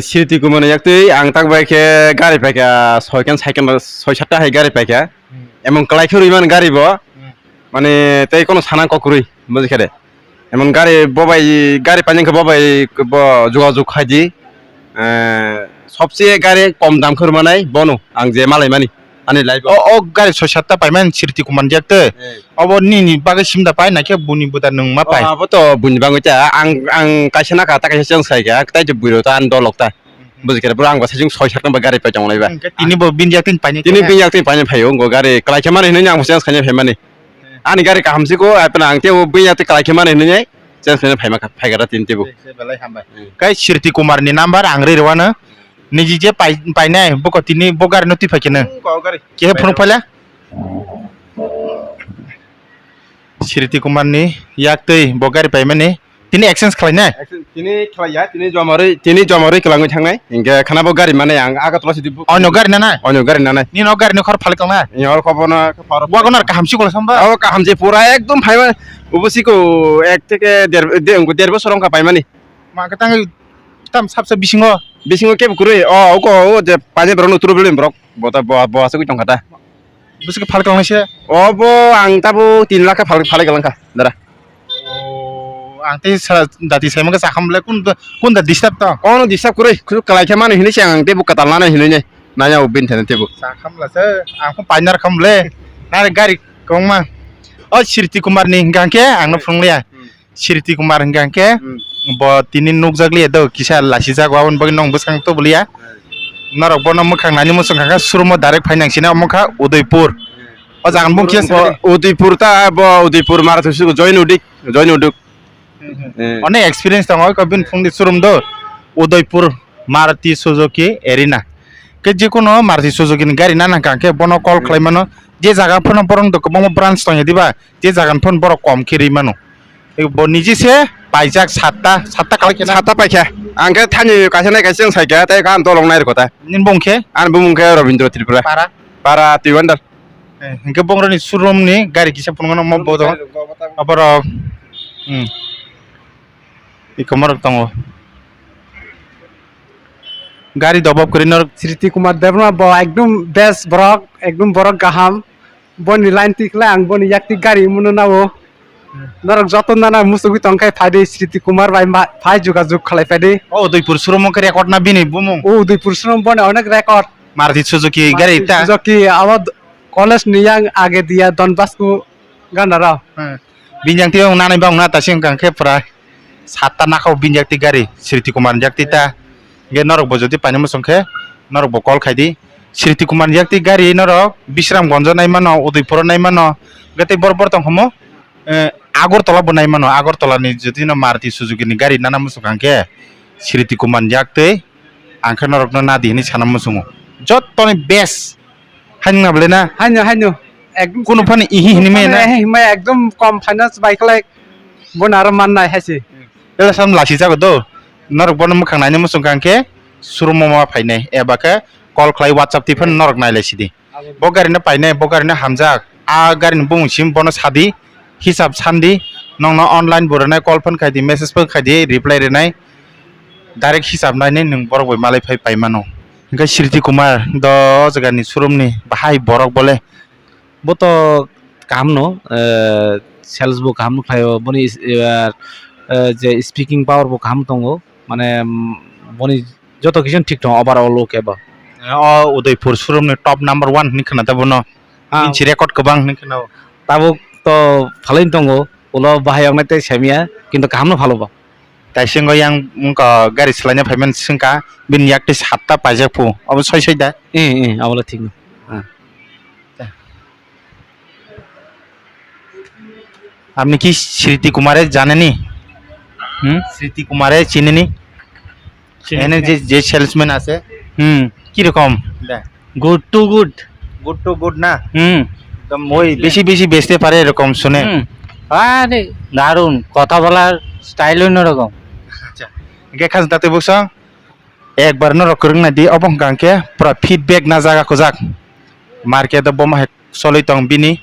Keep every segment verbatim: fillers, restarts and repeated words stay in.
Sriti Kumar ni yaktwi ang tak bai khe gari paikha, soi khan cycle, soi satta hai gari paikha. Hmm. Emon kwlai khe rwi man gari bo. Hmm. Mane tei kono sana kok kwrwi, buji khe de. Emon gari bo bai, gari painang khe bo bai bo jogajog khai di. Eh, sobse gari kom dam khe rw manai bono ang je malai mani. Ani life o. O, o gari soi satta paimani Sriti Kumar ni yaktwi. Eh. Obo nini bagwi simda pai, nakhe buni buda nwng ma pai? Oh, abo to buni bagwi ta. Ang, ang kaisa nakha, ta kaisa chance khai kha. Tai je buiro ta ani dolok ta. Mhm. Buji khe, bro, ang bo sajung soi satta ba gari pai tongo nai ba. Hwnkhe tini bo bini yaktwi painai khe? Tini bini yaktwi painai phaio, ngo gari kwlai khe mani hinwi ang bo chance khainai phai mani. Eh. Ani gari kaham se ko, ai pena ang tei bo bini yaktwi kwlai khe mani hinwi chance khainai phai ma kha, phai kha ta tini tei bo. Se, se belai hambai. Hmm. Kai Sriti Kumar ni number ang ri rwano. Niji je pai-, painai, boko tini bo gari no twi phai khe nang. Hmm, ko gari. Kehe phunuk phaila? Sriti Kumar ni yaktwi bo gari paimani. Tini exchange khlainai? Exchange tini khlaiya, tini jomarwi, tini jomarwi kwlangwi thangnai. Hinkhe khana bo gari mane ang Agartala sidi bo. Onyo gari nanai? Onyo gari nanai. Nini o gari ni khor phalik tongnai? Ni hor khobor no khobor. Wagon R kaham si kola samba? O kaham je pura ekdom phaiba. Ubo siko ek theke der, de, der bosor wngkha paimani. Ma khe tang tam sabsa bisingo. Bisingo kebo kwrwi. O, uko, o je paine borok no turo bwlwi borok. Bota, bo, bo asugwi tongkha ta. Bwswk phalik tongnai se? O, bo ang tabo tin lakh khe phalik, phalik langkha, dara. O, ang tei sa, dati saimang khe sakham le kun, kun da disturb to? Kono disturb kwrwi. Khuk kalai khe mani hinwi se ang tebo kwtal nana hinwi nai. Nanya o bin thani tebo. Sakham la se, ang kho painar kham le. Nare gari kongma. O Sriti Kumar ni hingka khe ang no phunukliya. Hmm. Sriti Kumar hingka khe, hmm, bo tini nukjakliya do, kisa lasijak, aboni bagwi nwng bwskang tubuliya. Hmm. Norok bono mwkhang naini muchung kha khe, surumo direct phainang sina omo kha Udaipur. Hmm. O jagan bung khe Udaipur, Udaipur ta, bo Udaipur mara thusu join udik, join uduk. Hmm, hmm. Eh. Onek experience tongo, ko bin phungdi surum do, Udaipur Maruti Suzuki Arena. Khe jikono Maruti Suzuki ni gari nana hingka khe bono call, hmm, khlai mano, je jaga phano borok do kwbangma branch tongya diba, je jaga phano borok kom khe ri mano. Bo niji se paijak satta, satta kalai khe na? Satta paikha. Ang khe thani kaisa nai kaisa wng saikha, tei ang dolong nai rwkha ta. Nini bung khe? Ani bumung khe Robindra Tripura. Para? Para Twiwandal. Eh, hingke bongroni showroom ni gari kisa phunukno mo bodo. Aborok, hmm. Ikomorok tongo. Gari dobop kwrwi norok. Sriti Kumar Debbarma bo ekdum best borok, ekdum borok kaham. Boni line tikle ang boni yakti gari muno nao. Norok joto nana musugwi tongkhe phaidi Sriti Kumar bai ma-, phai jogajog khalai phaidi. O Udaipur showroom o khe record na bini bumung? O Udaipur showroom boni onek record. Maruti Suzuki gari ta? Suzuki abo d-, college ni yang age dia Don Bosco gana rao. Hmm. Bini yang twi nanai bang na ta sing kang khe pura. Satta nakho bini yakti gari, Sriti Kumar ni yakti ta. Hingke norok bo jodi painai muchung khe, norok bo call khai di. Sriti Kumar ni yakti gari norok Bisramganj o nai mano, Udaipur o nai mano, hingke tei bor bor tong homo, eh, Agartala bo nai mano, Agartala ni jodi no Maruti Suzuki ni gari nana muchung kha hingke, Sriti Kumar ni yakti ang khe norok no nadi hinui sana muchungo. Joto ni best. Haino na bwle na? Haino, haino. Ekdom kunu phani ihi hini me na? Ehe, himai ekdom kom finance bai khlai. Bono aro mannai hai se. Ela sam lasi jago do. Norok bono mwkhang naina muchung kha hwnkhe showroom o ma phainai. Eba khe call khlai WhatsApp twi phano norok nailai sidi. Bo gari no painai, bo gari no hamjak. A gari ni bumung sim bono sadi. Hisab sandi. Nokno online bo rwnai, call phone khai di, message phone khai di, reply rwnai. Direct hisab nainai nwng borok bai malai phai paimano. Hingke Sriti Kumar do o jaga ni showroom ni bahai borok bole. Bo to kaham no, eh, sales bo kaham no khlai o, boni is-, eh, eh, je speaking power bo kaham tongo, mane, mm, boni joto kisu thik tongo overall okay bo. O Udaipur showroom ni top number one hinui khna ta bono. Ah. Bini si record kwbang hinui khna o. Tabuk to phalai tongo, ulo bahai wngnai tei saimya, kintu kaham no phalo bo. Taisingo yang wngkha gari swlaina phaimani swngkha, bini yak tei satta paijak phu, obo soi soi da? Eh, eh, abola thik no. Ah. আপনি কি স্মৃতি কুমারে জানেনি? হুম? স্মৃতি কুমারে চিনেনি? চিনি। এনে যে, যে সেলসম্যান আছে? হুম। কিরকম? দে। Good to good. Good to good না? হুম। একদম ওই বেশি বেশি বেচতে পারে এরকম শুনে। হুম। আরে দারুণ, কথা বলার স্টাইল অন্যরকম। আচ্ছা। Hingke khajna twi buksa ekbar norok kwrwng nai di, obo hwnkha hwnkhe pura feedback na jaga kwchak. Market o bomo hai cholwi tong bini.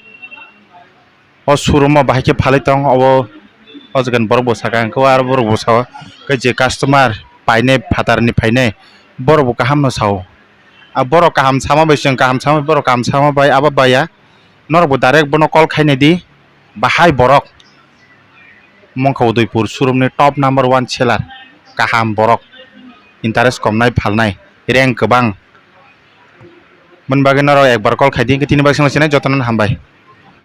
O showroom o bahai khe phalwi tong, obo o jaga ni borok bo saka hwnkhe o aro borok bo sao khe je customer painai phatarni phainai, borok bo kaham no sao. A borok kaham sama bai chwng kaham sama, borok kaham sama bai abo baya. Norok bo direct bono call khainai di, bahai borok. Mongkha Udaipur showroom ni top number one seller, kaham borok, interest komnai phalnai, rank kwbang. Moni bagwi norok ekbar call khaidi, tini bagwi swngna sinai jotono hambai.